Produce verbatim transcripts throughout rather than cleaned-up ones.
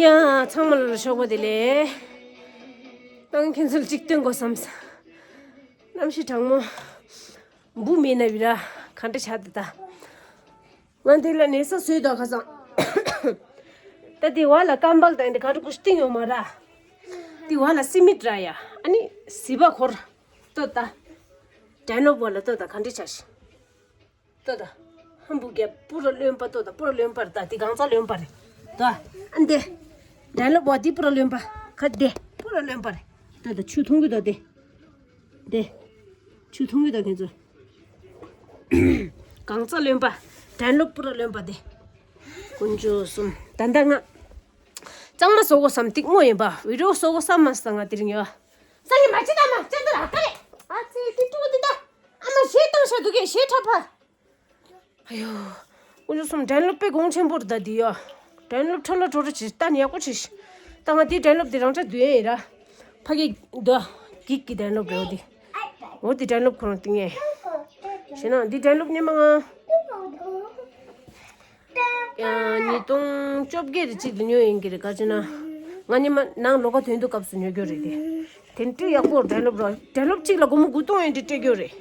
ཡ། ཚང་མ་ལ་ཞོགས་པ་བདེ་ལེགས། ཏང་ཁྱེད་ཚོ་ལ་གཅིག་སྟོན་དགོས་བསམ། གནམ་གཤིས་གྲང་མོ། འབུ་མེད་ན་བི་ར་ག་འདྲ་བྱ་འདི་ད། ང་འདི་ལ་ནས་ས་བཟོས་དོ་ཁ་སང་། ད་འདི་བ་ལ་ཀམ་བལ་དང་འདི་ག་འདྲ་ཀུ་སྟིང་ཡོད་མ་ར། འདི་བ་ལ་སི་མིད་ར་ཡ། ཨ་ནི་ཟི་བ་འཁོར། ལྟོས་ད། དྲན་ལོ་བ་ལ་ལྟོས་ད་ག་འདྲ་བྱ་ཞིག་ལྟོས་ད། ཧམ་བུ་རྒྱབ་པུ་ར་རློན་པ་ལྟོས་ད། པུ་ར་རློན་པ་རེད་ད། འདི་གང་ཚ་རློན་པ་རེད་ད། ཨ་འདི། དྲན་ལོ་བ་འདི་པུ་ར་རློན་པ། ཁ་འདི་པུ་ར་རློན་པ་རེད། ལྟོས་ད་ཆུ་འཐུང་གི་ད་འདི། འདི། ཆུ་འཐུང་གི་ད་ཁྱེད་ཚོ། གང་ཚ་རློན་པ། དྲན་ལོ་པུ་ར་རློན་པ་དེ། དཀོན་མཆོག་གསུམ། ད་ལྟ་ང་གཙང་མ་བཟོ་དགོས་བསམ་ཏིག་ངོ་ཡིན་པ། བི་ཌི་ཡོ་བཟོ་དགོས་བསམ་མ་སོང་ང་དེ་རིང་ཡོད། ས་ཡི་མ་ཅི་ད་མ་ཅི་ད་ར་ཀ་རེ། ཨ་ཙི་ཏི་ཏུ་ཏི་ད། ཨ་མ་ཞེ་བཏང་ཤ་འདུག་གས་ཞེ་ཁྲ་ཕ། ཨ་ཡོ། དཀོན་མཆོག་གསུམ། དྲན་ལོ་དཔེ་གོང་ཆེན་པོ་རེད་ད་འདི་ཡོད། དྲན་ལོ་འཕྲོ་ལ་འགྲོ་ར་ཅི་ད་ནི་ཡག་པོ་ཅི་ཤི། ད་ང་འདི་དྲན་ལོ་འདི་རང་ཅག་འདུས་ཡས་ཡིན་ར། ཕ་གི་འདུག་གིག་གི་དྲན་ལོ་རེད་འོ་འདི། འོ་འདི་དྲན་ལོ་ཁོ་རང་སྟེང་ཡས། ཞེ་ན་འདི་དྲན་ལོ་ཉི་མ་ང་། ཉིས་སྟོང་བཅོ་བརྒྱད་རེ་གཅིག་ཏུ་ཉོས་ཡིན་གྱི་རེད་ག་ཅི་ན། ང་ཉི་མ་ནང་ལོ་ག་དོན་དུ་སྐབས་སུ་ཉོ་རྒྱུ་རེད་དེ། དེ་འདྲ་ཡག་པོ་དྲན་ལོ་ར་དྲན་ལོ་གཅིག་ལ་སྒོར་མོ་དགུ་སྟོང་ཡན་དེ་སྤྲད་རྒྱུ་རེད།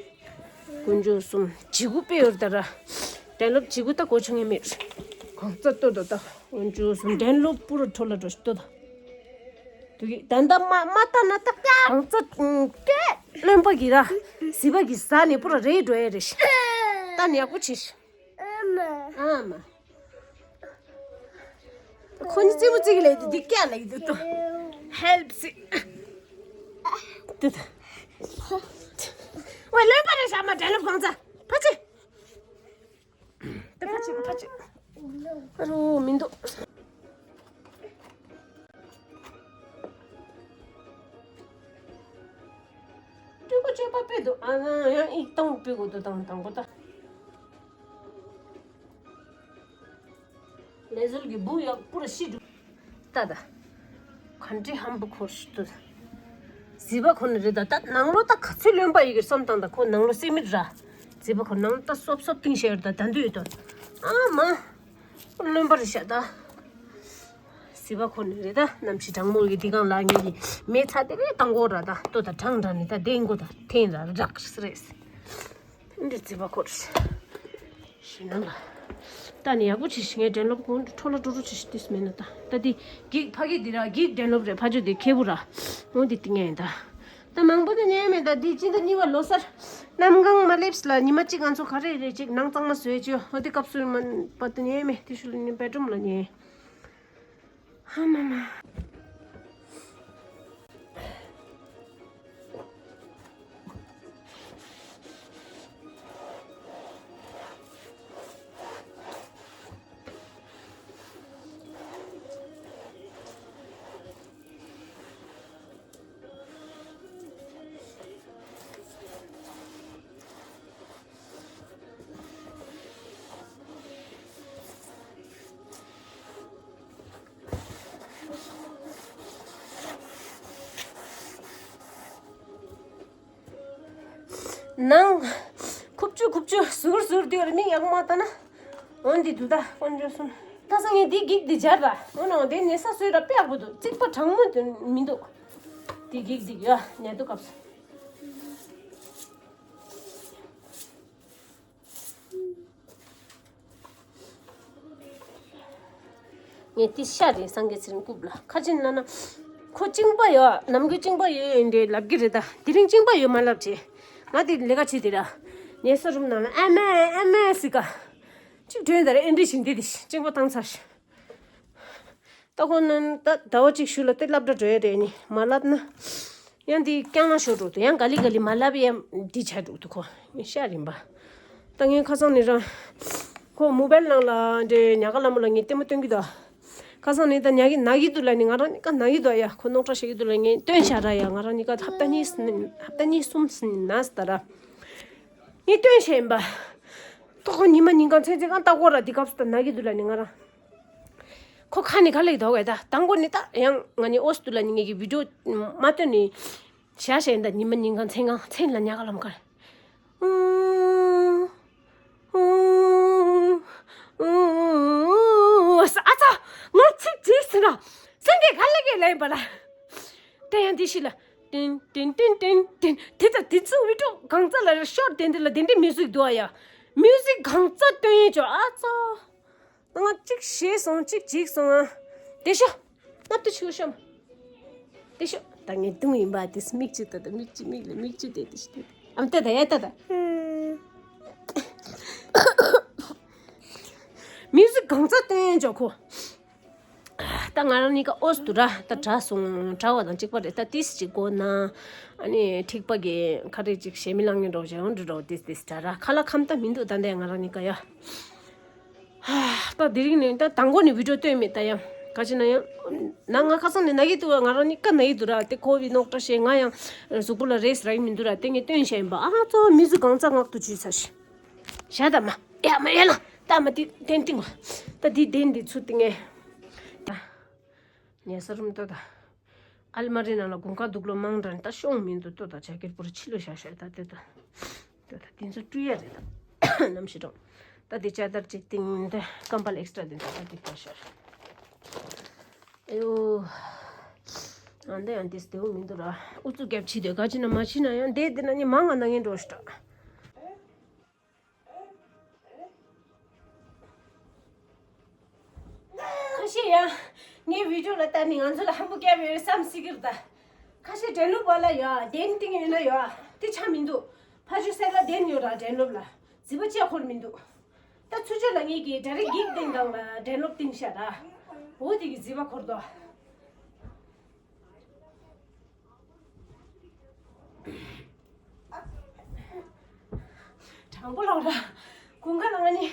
དཀོན་མཆོག་གསུམ། བྱི་གུ་དཔེ་ཡོད་ད་ར། དྲན་ལོ་བྱི་གུ་ད་གོ་ཆུང་ངེ་མེད། གང་ཚ་ལྟོས་ད་ད། དཀོན་མཆོག་གསུམ། དྲན་ལོ་པུ་ར་འཕྲོ་ལ་འགྲོ་ཞིག་ལྟོས་ད། དུ་གི་ད་ད་མ་མ་ལྟ་ན་ད་གང་ཚ་ཏེ་རློན་པ་གི་ར། ཟི་བ་གི་ཟ་ནས་པུ་ར་རེད་འགྲོ་ཡ་རེད་ཤི། ད་ནི་ཡག་པོ་བྱེད་ཤི། ཨ་མ། ཁོ་ནི་ཙི་མོ་ཙི་གི་ལས་དེ་འདི་སྐྱ་ལ་ཡི་དུ་ཏོ། ཧེལ་པི་སི། དུ་ད། ཝེ་རློན་པ་རེད་ཤ་མ་དྲན་ལོ་གང་ཚ། ཕ་ཆེ། ད་ཕ་ཆེ་ཕ་ཆེ། ཨ་རོ་མི་འདུག་སྤྲུལ་སྐུ་སྤྱོད་པ་སྤེལ་འདུག་ཨ་ཡང་ཨི་གཏོང་སྤེལ་དགོས་འདུག་དང་དང་པོ་ད། ལས་ཟུར་གྱི་བུ་ཡག་པུ་ར་ཤི་འདུག་ད་ད། ག་འདྲའི་ཧམ་པ་ཁོ་ཤི་འདུག་ཟི་བ་ཁོ་ནི་རེད་ད། ད་ནང་ལོ་ད་ག་ཚོད་རློན་པ་ཡི་གེ་བསམ་བཏང་ད་ཁོ་ནང་ལོ་སེ་མིད་ར། ཟི་བ་ཁོ་ནང་ལོ་ད་སོབ་སོབ་ཏིང་ཤེར་ད་ད་འདུས་ད། ཨ་མ། རློན་པ་རེད་ཤག་ད། ཟི་བ་ཁོ་ནི་རེད་ད། གནམ་གཤིས་གྲང་མོ་གི་འདི་གང་ལ་ངེད་ཀྱི་མེ་ཚ་དེ་རེད་བཏང་གོ་ར་ད་ལྟོ་ད་གྲང་གྲང་ནི་ད་དེ་མགོ་ད་འཐེན་ར་རག་སི་རེད། འདི་ཟི་བ་ཁོ་རེད། ཞེ་ན་ལ། ད་ནི་ཡག་པོ་བྱེད་ཤི་ངས་དྲན་ལོབ་གོང་འཕྲོ་ལ་འགྲོ་འགྲོ་བྱེད་ཤི་དུས་མེད་ན་ད། ད་འདི་གིག་ཕ་གི་འདི་ར་གིག་དྲན་ལོབ་རེད་ཕ་ཇོ་འདི་ཁེ་བུ་ར། འོ་འདི་ཏི་ངས་ཡིན་ད། ད་མང་པོ་དེ་ཉན་མེད་ད། འདི་སྤྱི་ཟླ་གཉིས་པ་ལོ་གསར། གནམ་གང་མ་སླེབས་ལ་ཉི་མ་གཅིག་ང་ཚོ་ག་རེ་རེ་གཅིག་ནང་གཙང་མ་བཟོས་ཅིག་འོ་འདི་སྐབས་སུ་མ་པ་དེ་ཉན་མེད་དེ་ཤུ་ལ་ཉན་བེད་རུམ་ལ་ཉན། ཧ་མ་མ། ནང་། ཁུབ་ཆུ་ཁུབ་ཆུ་ཟུར་ཟུར་དུ་ར་མིག་ཡག་མ་ལྟ་ན། འོན་ཏེ་དུ་ད་དཀོན་མཆོག་གསུམ། ད་སང་ངས་འདི་གིག་འདི་སྦྱར་ར། འོ་ན་འདི་ནས་ས་སོས་ར་དཔེ་ཡག་པོ་འདུག་རྩིག་པ་གྲང་མོ་དུ་མི་འདུག་འདི་གིག་འདི་ཡ་ཉལ་དུ་སྐབས་སུ། ངས་དེ་ཤ་རེད་སངས་རྒྱས་ཚེ་རིང་རྐུབ་ལ་ཁ་ཆེན་ལ་ན། ཁོ་གཅིན་པ་ཡོད་ནམ་རྒྱུན་གཅིན་པ་ཡོད་ཡིན་འདྲེ་ལབ་གི་རེད་ད། དེ་རིང་གཅིན་པ་ཡོད་མ་ལབ་བྱས། ང་དེ་ལས་ཀ་བྱེད་དེ་ར། ངས་ས་རུམ་ནང་ལ་ཨ་མ་ཨ་མ་ཟིག་ག་གཅིག་དྲན་ད་རེ་ཨེ་འདྲི་བཞིན་དེ་དེ་གཅིན་པ་བཏང་ཚར། ད་ཁོ་ན་ད་ཟླ་བ་གཅིག་ཤུལ་ལ་དེ་སློབ་གྲྭ་འགྲོ་ཡ་རེད་ནི་མ་སློབ་ན། ཡང་འདི་རྐྱང་ལ་ཤོར་འགྲོ་འདུག་ཡང་ག་ལི་ག་ལི་མ་སློབ་ཡ་འདི་བྱ་འགྲོ་འདུག་ཁོ་ཤ་རིམ་པ། ད་ངས་ཁ་སང་ནི་རང་། ཁོ་མོ་བལ་ནང་ལ་འདྲེ་ཉག་ག་ལ་མོ་ལ་ངས་ལྟད་མོ་སྟོན་གི་འདུག་ཁ་སང་ནི་ད་ཉག་གི་ན་གི་འདུག་ལ་ནི་ང་རང་གཉིས་ཀ་ན་གི་འདུག་ཡ་ཁོ་རྙོག་དྲ་བྱེད་ཀྱི་འདུག་ལ་ངས་སྟོན་བྱ་ར་ཡ་ང་རང་གཉིས་ཀ་ཧབ་ཏ་གཉིས་ཧབ་ཏ་གཉིས་གསུམ་ཟིན་ན་ཟེར་ད་ར། ངས་སྟོན་བྱས་ཡིན་པ། ཏོ་ཁོ་ཉི་མ་ཉིན་གང་ཚན་ཚན་གང་ལྟ་གོ་ར་འདི་སྐབས་སུ་ད་ན་གི་འདུག་ལ་ནི་ང་རང་། ཁོ་ཁ་ནས་ག་ལེགས་འདུག་གས་ད་དང་པོ་ནི་ད་ཡང་ང་ནི་ཨོ་སི་ཏུ་ལ་ནི་ངེད་ཀྱི་བི་ཌིའོ་མ་སྟོན་ནི་བྱ་བྱས་ད་ཉི་མ་ཉིན་གང་མཚན་གང་མཚན་ལ་ཉག་ག་ལམ་ཁར། ཨ་ཙ། ང་ཚིག་བྲིས་ཟིན་ར། ལན་པ་ལ། དེ་ཡང་དེ་ཤི་ལ། ཏིན་ཏིན་ཏིན་ཏིན་ཏིན། དེ་ད་དེ་ཚོ་བི་ཌི་ཡོ་གང་ཙམ་ལ་ཤོར་དེ་འདི་ལ་དེ་འདྲའི་མིའུ་ཟིག་འདུག་ཨ་ཡ། མིའུ་ཟིག་གང་ཙམ་སྟོན་ཡིན་ཅོག་ཨ་ཙོ། ང་གཅིག་ཞེད་སོང་གཅིག་འཇིགས་སོང་ཨ། དེ་ཤོ། སྣབས་དུ་ཆུ་ཤོམ། དེ་ཤོ། ད་ངས་བཏུང་ཡིན་པ་དེ་མིག་ཅིག་ད་ད་མིག་ཅིག་མིག་ལ་མིག་ཅིག་དེ་དེ་ཤི་དེ། ཨམ་ཏེ་ད་ཡ་ཏ་ད། མིའུ་ཟིག་གང་ཙམ་སྟོན་ཡིན་ཅོག་ཁོ། ད་ང་རང་གཉིས་ཀ་ཨོས་དུ་ར་ད་དྲ་སོང་དྲ་བ་དང་གཅིག་པ་རེད། ད་ཏིས་ཅིག་གོ་ན། ཨ་ནི་ཐིག་པ་གི་ཁ་རེ་ཅིག་ཞེ་མི་ལང་ངན་འགྲོ་བཞག་འགྲོ་འགྲོ་ཏིས་ཏིས་དྲ་ར་ཁ་ལ་ཁམ་ད་མི་འདུག་ད་འདས་ང་རང་གཉིས་ཀ་ཡ། ད་དེ་རིང་ནས་ད་དང་པོ་ནས་བི་ཌི་ཡོ་སྟོན་མེད་ད་ཡ། ག་ཅི་ན་ཡ། ན་ང་ཁ་སང་ནས་ན་གི་འདུག་ང་རང་གཉིས་ཀ་ན་གི་འདུག་ར་དེ་ཁོ་བི་ནོག་ཏྲ་ཞེ་ང་ཡང་གཟུགས་པོ་ལ་རེས་རག་གི་མི་འདུག་ར་དེ་ངས་སྟོན་བཞག་ཡིན་པ་ཨ་ཙོ་མི་ཟིག་གང་ཙམ་ངག་ཏུ་ཇུས་ཚར་ཤི། ཞག་ད་མ་ཡ་མ་ཡ་ལ་ད་མ་དེ་ཏན་ཏིང་བ་ད་དེ་དེན་དེ་ཚུ་དེ་ངས་ད་ཉལ་ས་རུམ་ཏོ་ད་ཨལ་མ་རི་ནང་ལ་དགུན་ཁ་དུག་ལོ་མང་དྲན་ད་ཤོང་མི་འདུག་ཏོ་ད་ཇ་ཀེར་པོ་ར་ཕྱི་ལོ་ཤ་ཤ་ད་དེ་ད་ཏོ་ད་དེ་ཚོ་བཀྲུ་ཡ་རེད་ད་ནམ་ཞིག་རོང་ད་དེ་ཅ་དར་ཅིག་ཏིང་དེ་ཀམ་པལ་ཨེགས་ཏྲ་དེ་ད་ད་དེ་པ་ཤར། ཨེ་ཡོ། ཨ་འདི་ཡང་འདི་སྟེའུ་མི་འདུག་ར། ཨུ་ཚུགས་རྒྱབ་ཕྱི་དེ་ག་ཅི་ན་མ་ཕྱི་ན་ཡང་འདི་འདི་ན་ནི་མང་ང་ན་ངན་འགྲོ་ཤི་ཏྲ། ཁ་ཤས་ཡང་ངའི་བི་ཌི་ཡོ་ལ་ལྟ་ནི་ང་ཚོ་ལ་ཧམ་པོ་བརྒྱབ་ཡོད་བསམ་སྲིད་ཀྱི་རེད་ད། ཁ་ཤས་དྲན་ལུགས་པ་ལ་ཡོད་དེན་ཏིང་ཡོད་ན་ཡོད་དེ་ཆ་མི་འདུག་ཕ་ཆུ་སེ་ལ་དེན་ཡོད་ར་དྲན་ལུགས་ལ་རྫི་བ་ཅེ་འཁོར་མི་འདུག་ད་ཚུར་ཕྱོགས་ལ་ངེད་ཀྱིས་ཌ་རེག་གིག་སྟེང་སྒང་ལ་དྲན་ལོག་བཏིང་ཤག་ར། འོ་དེ་གི་རྫི་བ་འཁོར་དོ། དྲང་པོ་ལབ་ར། དགུན་ཁ་ལ་ང་ནི་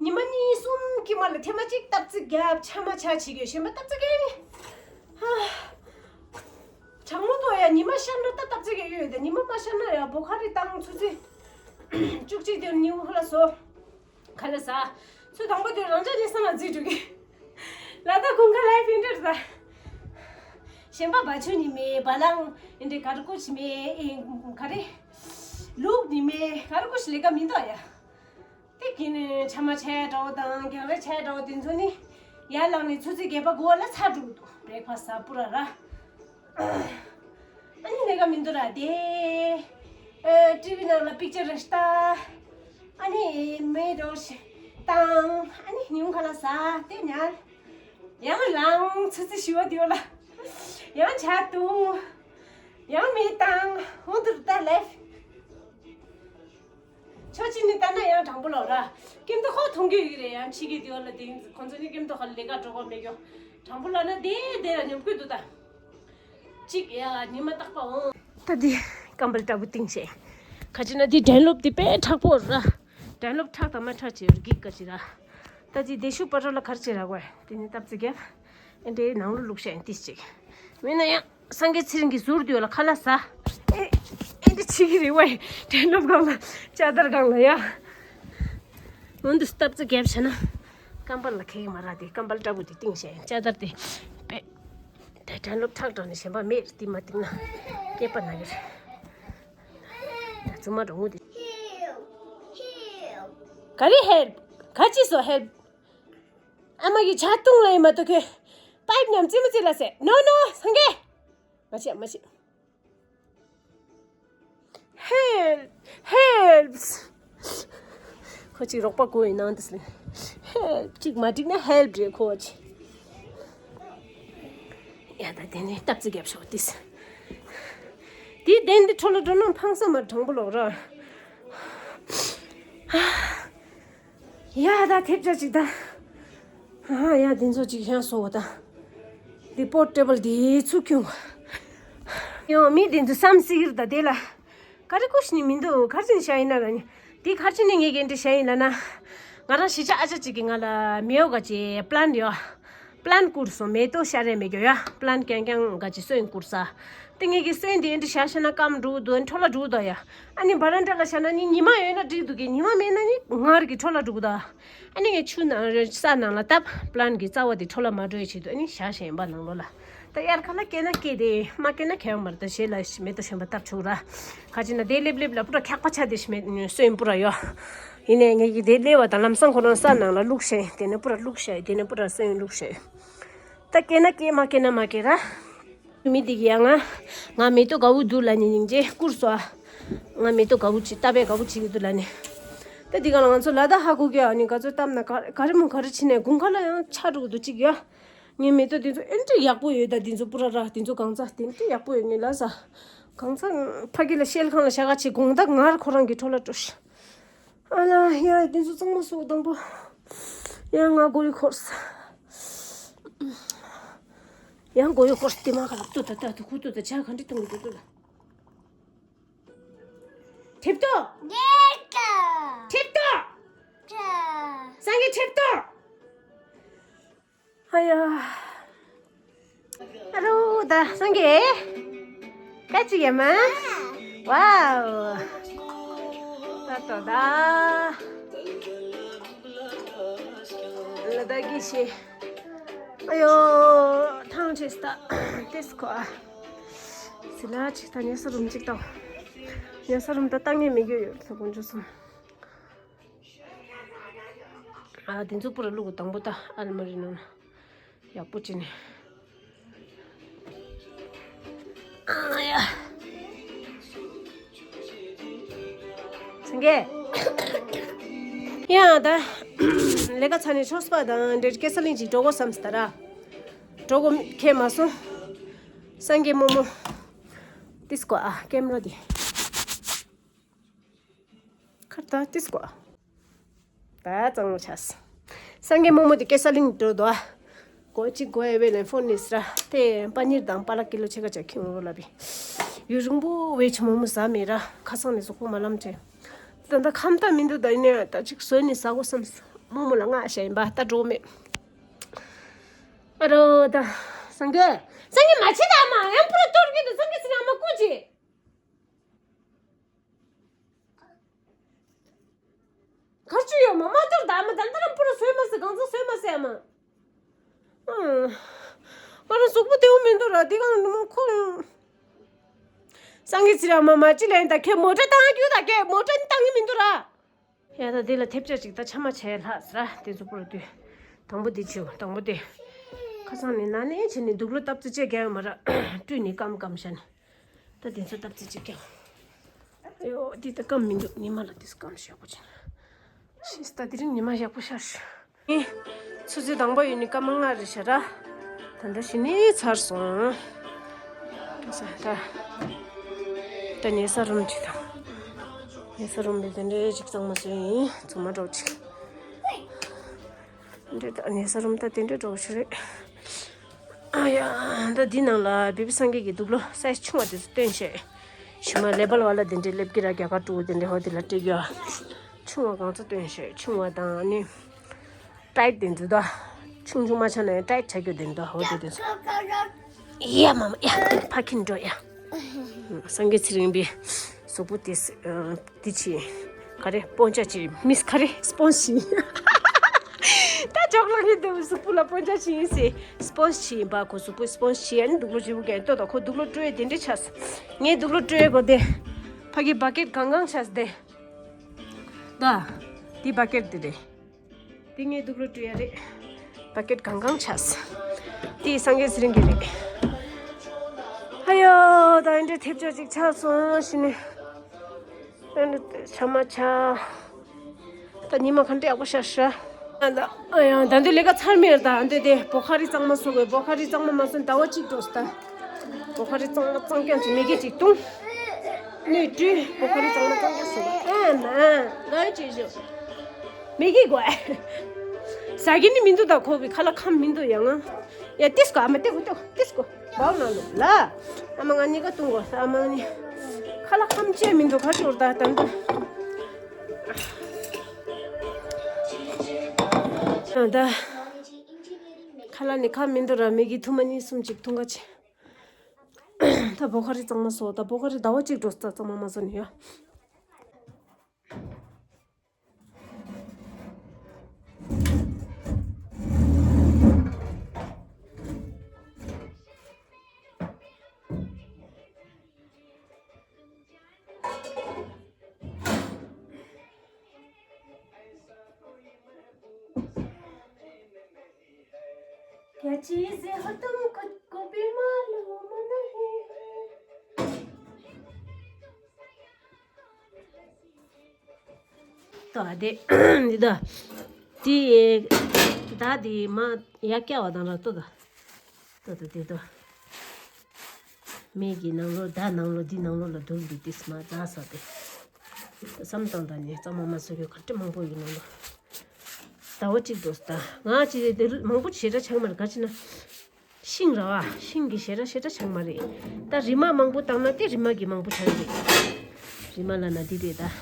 ཉི་མ་གཉིས་གསུམ་གྱི་མ་ལ་ཐེངས་མ་གཅིག་སྟབས་རྩེ་རྒྱབ་ཆ་མ་ཆ་བྱེད་ཀྱི་ཡོད་གཞན་པ་སྟབས་རྩེ་རྒྱབ་ནི། ཧ། གྲང་མོ་ཐོག་ཡ་ཉི་མ་ཤར་ན་ད་སྟབས་རྩེ་རྒྱབ་ཡོད་དེ་ཉི་མ་མ་ཤར་ན་ཡ་བོ་ཁ་རི་བཏང་ཚུ་ཚེ། བཅུ་གཅིག་དེ་ཉིན་ཧུ་ལ་སོ། ཁ་ལ་ཟ། ཚུ་དང་པོ་དེ་རང་ཅག་ནས་སང་ལ་རྫིས་འགྲོ་གི། ལ་ད་དགུན་ཁ་ལའི་ཕིན་ཏེར་ཟ། གཞན་པ་བ་ཆུ་ནི་མེད་བ་ལང་ཨིན་དྲེ་གར་ཀུ་ཆི་མེད་ཨིན་ག་རེ། ལུག་ནི་མེད་གར་ཀུ་ཆི་ལས་ཀ་མི་འདུག་ཡ། དེ་གི་ནི་ཆ་མ་ཆའི་འདྲ་བོ་དང་རྒྱང་རེ་ཆའི་འདྲ་བོ་དེ་ཚོ་ནི། ཡར་ལངས་ནས་ཆུ་ཚོད་བརྒྱད་པ་དགུ་པ་ལ་ཚར་འགྲོ་གི་འདུག་བྷི་རེག་ཕ་སི་ཟ་པུ་ར་ར། ཨ་ནི་ལས་ཀ་མི་འདུག་ར་དེ། ཨ་ཊི་ཝི་ནང་ལ་པིག་ཅར་རེ་ལྟ། ཨ་ནི་མེ་འདྲ་བོ་ཞིག་བཏང་ཨ་ནི་ཉིན་ཁ་ལ་ཟ་དེ་ཉལ། ཡང་ལངས་ཆུ་ཚོད་བཞི་པ་དེ་བ་ལ། ཡང་ཇ་བཏུང་། ཡང་མེ་བཏང་འོ་འདུག་ད་ལེབ། ཕྱོགས་གཅིག་ནས་ལྟ་ན་ཡང་དྲང་པོ་ལབ་ར། ཀེམ་ཏོ་ཁོ་མཐོང་གི་ཡོད་རེད་ཡང་ཕྱི་གི་དེ་བ་ལ་དེ་ཁོང་ཚོ་ནི་ཀེམ་ཏོ་ཁ་ལ་ལས་ཀ་འགྲོ་གི་མེད་ཀྱོ། དྲང་པོ་ལབ་ན་དེ་དེ་ལ་ཉོབ་ཀྱི་འདུག་ད། གཅིག་ཡ་ཉི་མ་རྟག་པ་འོང་། ད་འདི་ཀམ་པལ་ལྟ་བུ་བཏིང་བྱས། ཁ་ཅིག་ན་འདི་དྲན་ལོབ་འདི་དཔེ་མཁྲེགས་པོ་ར། དྲན་ལོབ་མཁྲེགས་དང་མ་མཁྲེགས་བྱས་རྒྱུག་ཁ་ཅིག་ར། ད་འདི་བདེ་ཤུག་པ་རོ་ལ་གར་བྱེད་ར་གོ་དེ་ནི་སྟབས་ཙི་རྒྱབ། ཨེ་འདྲའི་ནང་ལོ་ལུག་ཤ་ཡང་ཏིས་ཅིག་མིན་ན་ཡང་སངས་རྒྱས་ཚེ་རིང་གི་ཟུར་དུ་ཡོད་ལ་ཁ་ལག་ཟ། ཨེ་ཨེ་འདྲ་བྱེད་ཀྱི་རེད་བས་དྲན་ལོབ་སྒང་ལ་ཅ་དར་སྒང་ལ་ཡ། འོན་ཏེ་སྟབས་ཙི་རྒྱབ་བྱས་ན། ཀམ་པལ་ལ་ཁེག་མ་རག་དེ་ཀམ་པལ་ལྟ་བུ་དེ་བཏིང་བྱས་ཅ་དར་དེ། དཔེ། དེ་དྲན་ལོབ་མཁྲེགས་དྲགས་ནས་གཞན་པ་མེད་དེ་མ་བཏིང་ན། སྐྱེས་པ་ན་གི་རེད། ད་ཚུ་མ་འགྲོ་ངུ་དེ། ག་རེ་ཧེལ། ག་ཅི་སོ་ཧེལ། ཨ་མ་གི་ཇ་བཏུང་ལ་ཡིན་མ་གཏོགས་ཁྱོད། པའིབ་ཉམས་རྩེད་མོ་རྩེ་ལ་ཟེར། ནོ་ནོ་སངས་རྒྱས། མ་བྱེད་མ་བྱེད། Help! Help! ཁོ་ཅིག་རོགས་པ་དགོས་ཡིན་ནང་དུ་སླེབས། Help! ཅིག་མ་འགྲིག་ན་help རེད་ཁོ་ཅིག་ཡ་ད་དེ་ནས་སྟབས་ཙི་རྒྱབ་ཤོག་ཏིས། དེའི་གདན་འདི་འཕྲོ་ལ་འགྲོ་ན་འཕང་ས་མ་དྲང་པོ་ལོག་ར། ཡ་ད་ཐེབས་ཆ་ཅིག་ད། ཨ་ཡ་དེ་ཚོ་ཅིག་ཤང་སོ་བ་ད། འདི་པོར་ཊེ་བལ་དེ་ཚུགས་ཁྱོང་། ཡང་མི་དེ་ཚོ་བསམ་སྲིད་ཀྱི་རེད་ད་དེ་ལ། ག་རེ་ཀུ་ཤི་ནི་མི་འདུག་གར་ཅིན་བྱ་ཡིན་ན་ལ་ནི། དེ་གར་ཅིན་ནི་ངས་ག་འདྲ་བྱ་ཡིན་ལ་ན། ང་རང་གཞིས་ཆགས་ཨ་ཅག་ཅིག་གིས་ང་ལ་མེའོ་ག་ཅེ་པི་ལན་ཡོད། པི་ལན་བསྐུར་སོང་མེ་ཏོག་ཤ་རེ་མེ་གྱོ་ཡ། པི་ལན་རྐྱང་རྐྱང་ག་ཅེ་སོན་བསྐུར་ས། དེ་ངས་གི་སོན་དེ་འདྲ་བྱ་བྱ་ན་སྐམ་འགྲོ་འདུག་འཕྲོ་ལ་འགྲོ་འདུག་ཡ། ཨ་ནི་བ་རན་ཌ་ལ་བྱ་ན་ནི་ཉི་མ་ཡོད་ན་འགྲིག་འདུག་གི་ཉི་མ་མེད་ན་ནི་ངར་གི་འཕྲོ་ལ་འགྲོ་འདུག་ཨ་ནི་ངས་ཆུ་ནང་ས་ནང་ལ་བཏབ་པི་ལན་གི་རྩ་བ་དེ་འཕྲོ་ལ་མ་འགྲོ་ཡ་ཆེད་དུ་ཨ་ནི་བྱ་བྱ་ཡིན་པ་ནང་ལོ་ལ། ད་དབྱར་ཁ་ལ་སྐྱེས་ན་སྐྱེས་ཏེ་མ་སྐྱེས་ན་ཁྱེད་མར་ད་ཞེ་ལ་མེ་ཏོག་གཞན་པ་བཏབ་ཆོག་ར། ག་ཅི་ན་དེ་ལེབ་ལེབ་ལ་པུ་ར་འཁྱག་པ་ཆ་དེ་ཞིག་མེད་སོན་པུ་ར་ཡོ། ཡིན་ནའི་ངས་ཀྱི་དེ་ལེབ་བ་དང་ལམ་སང་ཁོ་རང་ས་ནང་ལ་བླུགས་ཤེ་དེ་ནས་པུ་ར་བླུགས་ཤེ་དེ་ནས་པུ་ར་སོན་བླུགས་ཤེ། ད་སྐྱེས་ན་སྐྱེས། མ་སྐྱེས་ན་མ་སྐྱེས་ར། མི་འདི་གི་ཡང་ང་ང་མེ་ཏོག་དགའ་བོ་འདུག་ལ་ནི་སྙིང་རྗེ་བཀུར་སོ། ང་མེ་ཏོག་དགའ་བོ་ཅིག་ལྟ་བའི་དགའ་བོ་ཅིག་གི་འདུག་ལ་ནི། ད་འདི་ག་ལ་ང་ཚོ་ལ་དྭགས་ཧ་གོ་གི་ཨ་ནི་ག་ཚོད་བཏབ་ན་ག་ག་རེ་མོ་ག་རེ་ཕྱིན་ནས་དགུན་ཁ་ལ་ཡང་ཆགས་འགྲོ་གི་འདུག་ཅིག་ཡ། ངའི་མེ་ཏོག་འདི་ཚོ་ཨེ་འདྲ་ཡག་པོ་ཡོད། ད་འདི་ཚོ་པུ་ར་ར་འདི་ཚོ་གང་ཚ་དེ་འདྲ་ཡག་པོ་ཡོད། ངས་ལ་ས་གང་ཚ་ཕ་གི་ལ་ཤེལ་ཁང་ལ་ཤ་ག་ཆེ་དགོང་དག་ངར་ཁོ་རང་གི་འཕྲོ་ལ་འགྲོ་ཤི། ཨ་ལ་ཡ་འདི་ཚོ་གཙང་མ་སོགས་དང་པོ། ཡ་ང་མགོ་ཡི་འཁོར་ས། ཡང་མགོ་ཡོད་ཧོར་སྟེ་མ་ག་ལབ་ཏོ་ད་ད་དུ་ཁུ་ཏོ་ད་ཇ་ག་འདྲི་གཏོང་གི་འདུག་ཏོ་ད། ཁྲེབ་ཏོ། ཁྲེབ་ཏོ། སངས་རྒྱས་ཁྲེབ་ཏོ། ཨ་ཡ། ཨ་རོ་ད་སངས་རྒྱས། ཀ་ཅི་ཡ་མ། ཝའོ། ད་ཏོ་ད། ལ་ད་གི་ཤེ། ཨ་ཡོ། ཐང་ཆེ་སྟ། ཏེས་ཁོ་ཨ། སི་ལ་ཅིག་ད་ཉལ་ས་རུམ་ཅིག་ཏང་། ཉལ་ས་རུམ་ད་ཏང་ངེ་མི་རྒྱུ་ཡོད་ས་དཀོན་མཆོག་གསུམ། ཨ་དེ་ཚོ་པུ་ར་ལུག་དང་པོ་ད་ཨལ་མ་རི་ནང་ན་ཡག་པོ་བྱས་ནས། ཨ་ཡ། སེང་གེ། ཡང་ད། ལས་ཀ་ཚར་ནས་ཆོག་སྤ་དང་འབྲེལ་སྐད་ས་ལིང་ཅིག་འགྲོ་དགོས་བསམ་སྟ་ར། འགྲོ་དགོས་ཁས་མ་སོང་། སངས་རྒྱས་རྨོ་མོ། ཏིས་ཀོ་ཨ་ཀེམ་ར་དེ། ཁར་ད་ཏིས་ཀོ་ཨ། ད་གཙང་མོ་ཆགས། སངས་རྒྱས་རྨོ་མོ་དེ་སྐད་ས་ལིང་འགྲོ་དོ། གོ་གཅིག་གོ་ཨེ་བེ་ལན་ཕོན་ནིས་ར་དེ་པ་ནིར་དང་པ་ལ་ཀི་ལོ་ཕྱེད་ཀ་ཅག་ཁྱིམ་འོ་ལ་བི། ཡུན་རིང་པོ་བའི་ཆུ་མོ་མོ་ཟ་མེད་ར་ཁ་སང་ནས་གཟུགས་པོ་མ་ལམ་བྱས། ད་ད་ཁམ་ད་མི་འདུག་ད་ཡིན་ནས་ད་ཅིག་བཟོས་ནས་ཟ་གོ་བསམ། རྨོ་མོ་ལ་ང་ཞ་ཡིན་པ་ད་འགྲོ་མེད། ཨ་རོ་ད། སངས་རྒྱས། སངས་རྒྱས་མ་བྱེད་ད་མ་ཡང་པུ་ར་གཏོར་གི་འདུག་སངས་རྒྱས་ཟེར་ན་མ་ཀུ་ཅི། གར་ཅི་ཡོད་མ་མ་གཏོར་ད་མ་ད་ད་རང་པུ་ར་བཟོས་མ་ཟེར་གང་ཚ་བཟོས་མ་ཟེར་མ། ཨ་རང་གཟུགས་པོ་བདེ་བོ་མི་འདུག་ར་འདི་གང་ནུ་མོ་ཁོ། སངས་རྒྱས་ཚེ་རིང་མ་མ་ཅི་ལན་ད་ཁྱེད་མོ་ཊ་བཏང་རྒྱུ་ད་ཁྱེད་མོ་ཊ་ནི་བཏང་གི་མི་འདུག་ར། ཡ་ད་འདི་ལ་ཐེབས་ཆག་ཅིག་ད་ཆ་མ་བྱས་ལྷག་ཟེར་དེ་ཚོ་པོ་ར་དུས། དང་པོ་འདི་བྱེད་དང་པོ་དེ། ཁ་སང་ནས་ན་ནས་བྱས་ནས་དུག་ལོ་སྟབས་ཙི་ཅེ་རྒྱག་ཡོད་མ་ར། བཀྲུས་ནས་སྐམ་སྐམ་བྱས་ནས། ད་དེ་ཚོ་སྟབས་ཙི་ཅེ་རྒྱག་ཨ་ཡོ་འདི་ད་སྐམ་མི་འདུག་ཉི་མ་ལ་དེ་སྐམ་ཞོག་པོ་བྱས་ནས། ཤིས་ད་དེ་རིང་ཉི་མ་ཡག་པོ་ཤར། ཨེ། ཆུ་ཚོད་དང་པོ་ཡོད་ནི་སྐར་མ་ལྔ་རེད་ཤག་ར། ད་ལྟ་གཞི་ནས་ཚར་སོང་། ད། ད་ཉལ་ས་རུམ་ཅིག་དང་། ཉལ་ས་རུམ་ལས་དེ་འདྲའི་ཅིག་གཙང་མ་བཟོས་ཡིན་ཚང་མ་འགྲོ་ཅིག་འདྲེ་ད་ཉལ་ས་རུམ་ད་དེ་འདྲའི་འགྲོ་ཞིག་རེད། ཨ་ཡ། ད་འདི་ནང་ལ་བི་བི་སངས་རྒྱས་ཀྱི་དུག་ལོ་སའི་ཆུང་བ་དེ་ཚོ་སྟོན་བྱས། ཞུ་མ་ལེ་བལ་བ་ལ་དེ་འདྲའི་ལེབ་ཀི་ར་རྒྱ་གར་ཀྲུ་དེ་འདྲའི་ཧོ་དེ་ལ་སྤྲད་ཡོད། ཆུང་བ་གང་ཚ་སྟོན་བྱས་ཆུང་བ་དང་ནི། ཏའིཊ་དེ་ཚོ་ད། ཆུང་ཆུང་མ་ཆགས་ན་ཡང་ཏའིཊ་ཆགས་རྒྱུ་དེ་འདྲ་ཧོ་དེ་དེ་ཚོ། ཡ་མ་མ་ཡ། ཕ་ཁྱིམ་འགྲོ་ཡ། སངས་རྒྱས་ཚེ་རིང་པའི་གཟུགས་པོ་དེ་དེ་ཆེ། ག་རེ་སྤོན་ཆ་ཆེ་མིས་ག་རེ་སྤོན་ཆ་ཆེ། ད་ཅོག་ལག་ཡིན་དུ་གཟུགས་པོ་ལ་སྤོན་ཆ་ཆེ་ཡིན་སེ། སྤོན་ཆ་ཆེ་ཡིན་པ་ཁོ་གཟུགས་པོ་སྤོན་ཆ་ཆེ་ཡ་ནི་དུག་ལོ་ཆེ་བོ་གས་ལྟོས་དང་ཁོ་དུག་ལོ་སྤྲོད་ཡ་དེ་འདྲ་ཆགས། ངས་དུག་ལོ་སྤྲོད་ཡ་གོ་དེ། ཕ་གི་བ་ཀེད་གང་གང་ཆགས་དེ། ད། དེ་བ་ཀེད་དེ་རེད། དེ་ངའི་དུག་ལོ་སྤྲོད་ཡ་རེད། བ་ཀེད་གང་གང་ཆགས། དེ་སངས་རྒྱས་ཚེ་རིང་གི་རེད། ཨ་ཡོ། ད་འདྲའི་ཐེབས་ཆག་ཅིག་ཆགས་སོང་ཞུ་ནས། ཨ་ནི་ཆ་མ་ཆ། ད་ཉི་མ་ག་འདྲ་ཡག་པོ་ཤར་ཤག་ཨ་ད་ཨ་ཡང་ད་འདི་ལས་ཀ་ཚར་མེད་ད་འདི་དེ་བོ་ཁ་རི་གཙང་མ་བཟོ་དགོས། བོ་ཁ་རི་གཙང་མ་མ་བཟོས་ཟླ་བ་གཅིག་འགྲོ་སོང་ད། བོ་ཁ་རི་གཙང་མ་གཙང་རྐྱང་ཅིག་མེ་གི་ཅིག་བཏུང་། སྣོད་བཀྲུས་བོ་ཁ་རི་གཙང་མ་གཙང་རྐྱང་བཟོ་དགོས། ཨ་མ་ལ་ཅིག་བཟོ། མེ་གི་དགོས། ཟ་གི་ནི་མི་འདུག་ད་ཁོ་བི་ཁ་ལག་ཁམ་མི་འདུག་ཡ་ང་། ཡ་ཏིས་ཀོ་ཨ་མ་ཏེ་གོ་ཏེ་གོ་ཏེ་གོ་བའོ་ན་ལོ་ལ། ཨ་མ་ང་གཉིས་ཀ་བཏུང་གོ་ཨ་མ་ནི། ཁ་ལག་ཁམ་ཅེས་མི་འདུག་ཁ་ཤོར་ད་ད་འདུག་ཨ་ད། ཁ་ལག་ནི་ཁམ་མི་འདུག་ར་མེ་གི་ཐུ་མ་གཉིས་གསུམ་ཅིག་འཐུང་ག་ཆེ། ད་བོ་ཁ་རི་གཙང་མ་བཟོ་ད་བོ་ཁ་རི་ཟླ་བ་གཅིག་འགྲོ་ས་གཙང་མ་མ་བཟོ་ནི་ཡོད། ཏོ་ཨ་དེ་འདི་ད་དེ་ད་དེ་མ་ཡ་ཀྱ་བ་དང་ར་ཏོ་ད་ཏོ་ད་དེ་ཏོ་མེ་གི་ནང་ལོ་ད་ནང་ལོ་འདི་ནང་ལོ་ལ་དུག་འདི་ཏིས་མ་ཛ་ས་དེ་བསམ་སྟངས་ད་ནི་གཙང་མ་མ་བཟོ་རྒྱུ་ག་དྲི་མང་པོ་ཡོད་ནང་ལོ་ཟླ་བ་གཅིག་འགྲོ་ས་ད་ང་ཅི་དེ་མང་པོ་ཞེ་དྲག་ཆགས་མ་རེད་ག་ཅི་ན། ཤིང་ར་བ། ཤིང་གི་ཞེ་དྲག་ཞེ་དྲག་ཆགས་མ་རེད། ད་རི་མ་མང་པོ་བཏང་ན་དེ་རི་མ་གི་མང་པོ་ཆགས་རེད། རི་མ་ལ་ན་དེ་རེད་ད།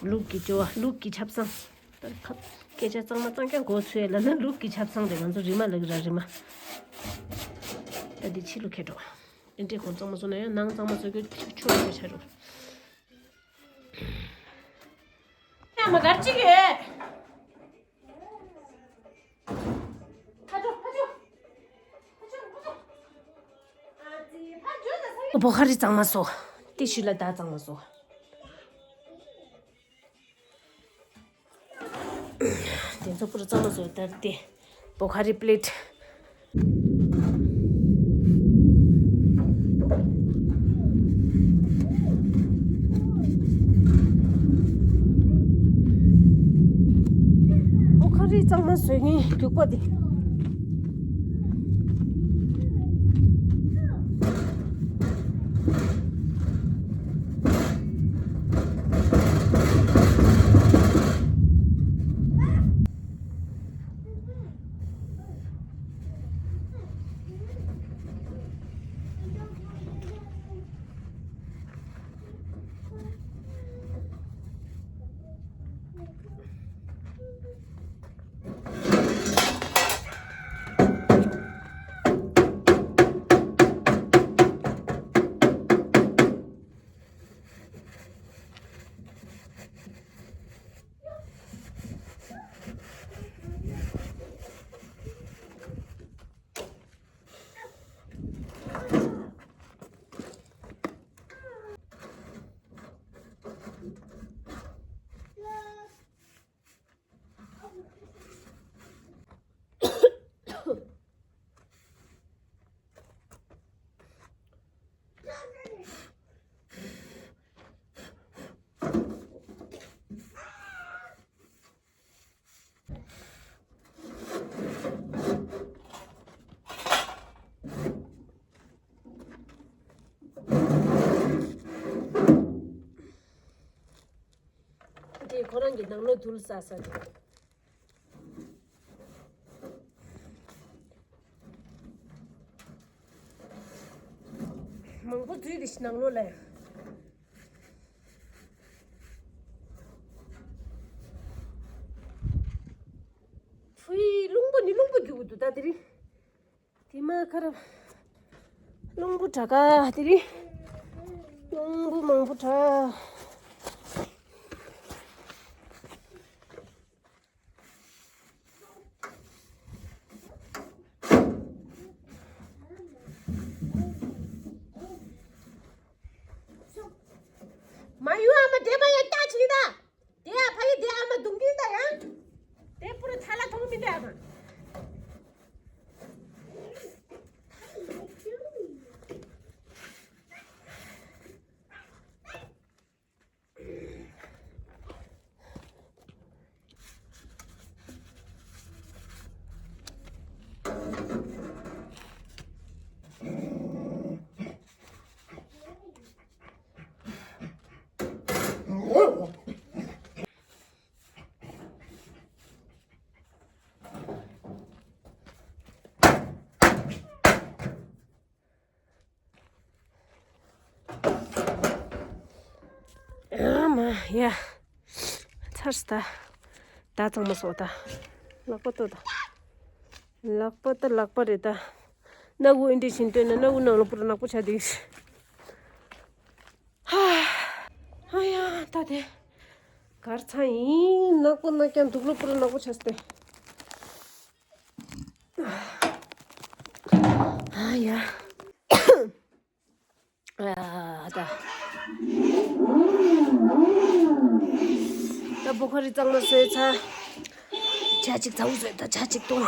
ལུག་གི་སྤྱོད་བ་ལུག་གི་ཆབ་གསང་། ད་ཁ་སྐད་ཆ་གཙང་མ་གཙང་རྐྱང་གོ་ཚོད་ལ་ན་ལུག་གི་ཆབ་གསང་རེད་ང་ཚོ་རི་མ་ལ་གི་ར་རི་མ། ད་དེ་ཕྱི་ལུག་ཁེ་འགྲོ། ཨེ་འདྲས་གོང་གཙང་མ་སོང་ན་ཡང་ནང་གཙང་མ་བཟོ་རྒྱུ་ཆོག་གི་ཆ་རུ། ཡ་མ་གར་ཅིག་ཡོད། བོ་ཁ་རི་གཙང་མ་བཟོ། ཏི་ཤུ་ལ་ད་གཙང་མ་བཟོ། དེ་ཚོ་པུ་རུ་གཙང་མ་བཟོ་ལྟར་ཏེ། བོ་ཁ་རི་པི་ལེ་ཊི། བོ་ཁ་རི་གཙང་མ་བཟོས་ངེས་རྒྱུག་པ་དེ། དེ་ཁོ་རང་གི་ནང་ལོ་དུལ་ས་ས་རེད། མང་པོ་འཛུལ་དེ་ནང་ལོ་ལ། ཕུའི་རླུང་པོ་ནི་རླུང་པོ་རྒྱུག་གི་འདུག་ད་དེ་རིང་། དེ་མ་ཁ་ར། རླུང་པོ་དྲག་ག་དེ་རིང་། རླུང་པོ་མང་པོ་དྲག་མ་ཡུ་ཨ་མ་དེ་མ་ཡ་ཀྱ་ཆི་ད། དེ་ཡ་ཕ་ཡི་དེ་ཨ་མ་རྡུང་གིན་ད་ཡ། དེ་པུ་ར་ཐ་ལ་ཐོང་མི་འདྲ་ཨ་མ། ཨ་མ་ཡ། ཚར་སོང་ད། ད་གཙང་མ་བཟོ་ད། ལག་པ་ལྟོས་ད། ལག་པ་ད་ལག་པ་རེད་ད། སྣ་ཁུག་ཨེ་འདྲས་བཞིན་སྟོན་ན་སྣ་ཁུག་ནང་ལ་པུ་ར་ནག་པོ་ཆགས་བསྡད། ཧ། ཨ་ཡ་ད་དེ། གར་ཚང་ཡིན་ནག་པོ་ནག་རྐྱང་དུག་ལོག་པུ་ར་ནག་པོ་ཆགས་སོང་སྟེ། ཨ་ཡ། ཨ་ད། ད་བོ་ཁ་རི་གཙང་མ་བཟོས་ཚར། ཇ་གཅིག་ཚ་བོ་བཟོས་ད་ཇ་གཅིག་བཏུང་།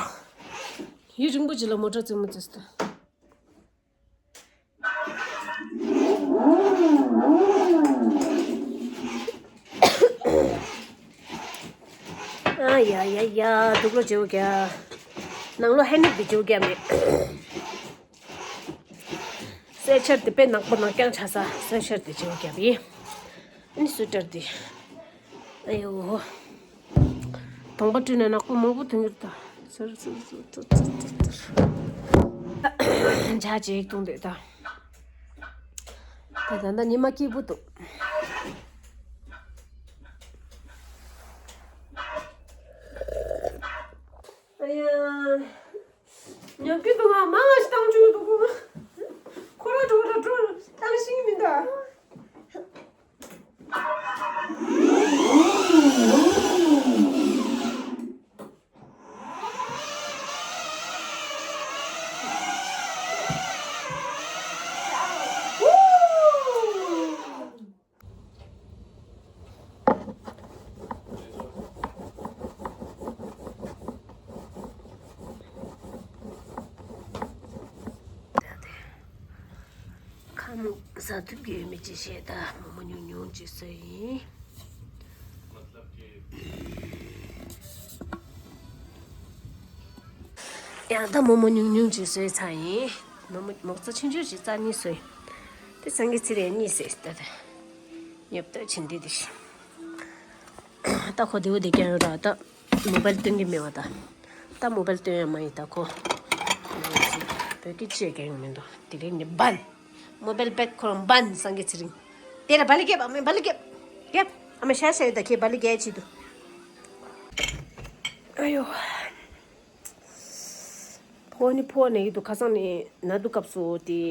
ཡུན་རིང་པོ་ཅིག་ལ་མོ་ཊ་རྩེད་མོ་རྩེས་ཏེ། ཨ་ཡ་ཡ་ཡ། དུག་ལོག་བརྗེ་པོ་རྒྱག་ནང་ལོགས་ཧེ་ནིག་དེ་བརྗེ་པོ་རྒྱག་མེད། སེ་ཆར་དེ་དཔེ་ནག་པོ་ནག་རྐྱང་ཆགས་ས། སེ་ཆར་དེ་བརྗེ་པོ་རྒྱག་པས། ཨ་ནི་སུ་ཊར་དེ། ཨ་ཡོ། གདོང་པ་བཀྲུས་ནས་ནག་པོ་མང་པོ་ཐོན་གྱི་རེད་ད། ཟེར་ཟེར་ཟེར་ཟེར་ཟེར་ཟེར། འཇའ་ཅིག་བཏུང་འདོད་ད། ད་ད་ད་ཉི་མ་སྐྱིད་པོ་འདུག་ཨ་ཡ། ཉམས་ཀྱི་འདུག་ང་མང་ང་ཞིག་བཏང་བཅུག་འདུག་ཁོ་ར་འགྲོ་ར་འགྲོ་བཏང་ཤེས་མི་འདུག་ཁམ་ཟ་ཐུབ་ཀྱི་ཡོད་མེད་ཅིག་བཤད་ད། མོག་མོག་ཉུང་ཉུང་ཅིག་བཟོས་ཡིན། ཡང་ད་མོག་མོག་ཉུང་ཉུང་ཅིག་བཟོས་ཚར་ཡིན། མོག་མོག་མོག་རྩ་ཆུང་ཆུང་ཞིག་རྩ་གཉིས་བཟོས། དེ་སང་གི་ཚེ་རེ་གཉིས་བཟོས་ད། ད་ཉོབ་ཏོ་ཆེན་འདི་འདི་ཞིག་ད་ཁོ་དེ་བོ་དེ་ཀྱང་ཡོད་ར་ད། མོ་བལ་སྟོན་གྱི་མེད་བ་ད། ད་མོ་བལ་སྟོན་ཡང་མ་ཡིན་ད་ཁོ། བོད་སྐད་ཅེས་ཀྱང་མི་འདུག་དེ་རིང་ནི་བན། མོ་བལ་བེད་ཁོ་རང་བན་སང་གི་ཚེ་རིང་། དེ་ལ་བ་ལི་རྒྱབ་ཨ་མའི་བ་ལི་རྒྱབ། རྒྱབ། ཨ་མ་ཤ་ཤ་ཡོད་ད་ཁྱེད་བ་ལི་རྒྱལ་ཆེད་དུ། ཨ་ཡོ། ཕོ་ནི་ཕོ་ནས་ཡིད་དུ་ཁ་སང་ནས་ན་དུ་སྐབས་སུ་དེ་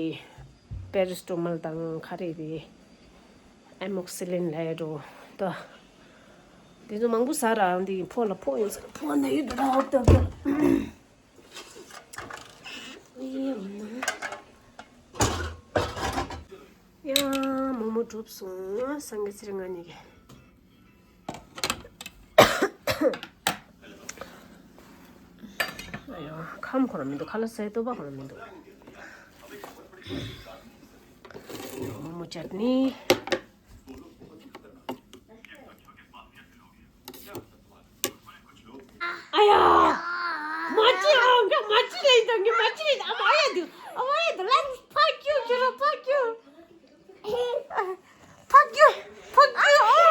པེ་ར་སི་ཊ་མོལ་དང་ག་རེ་རེད། ཨེ་མོག་སི་ལིན་ལབ་ཡ་འགྲོ་ད། དེ་ཚོ་མང་པོ་ཟ་ར་འདི་ཕོ་ལ་ཕོ་ཡོང་ཟེར་ཕོ་ན་ཡིད་དུ་ར་ཧོབ་ཏོབ་ཏོབ། ཡ་མོག་མོག་གྲུབ་སོང་སང་གི་ཚེ་རིང་ང་གཉིས་ཀྱི། ཨ་ཡོ། ཁམ་ཁོ་རང་མི་འདུག་ཁ་ལག་ཟས་ལྟོ་བ་ཁོ་རང་མི་འདུག་མོག་མོག་ཅཊ་ནི། ཨ་ཡ། མ་ཅི་ཨ་འགའ་མ་ཅི་ལས་དང་གི་མ་ཅི་ལས་ཨ་མ་ཨ་ཡ་འདུག་ཨ་མ་ཨ་ཡ་འདུག་ལ་ཕ་ཀྱུ་ཁྱོད་རང་ཕ་ཀྱུ། ཕ་ཀྱུ། ཕ་ཀྱུ།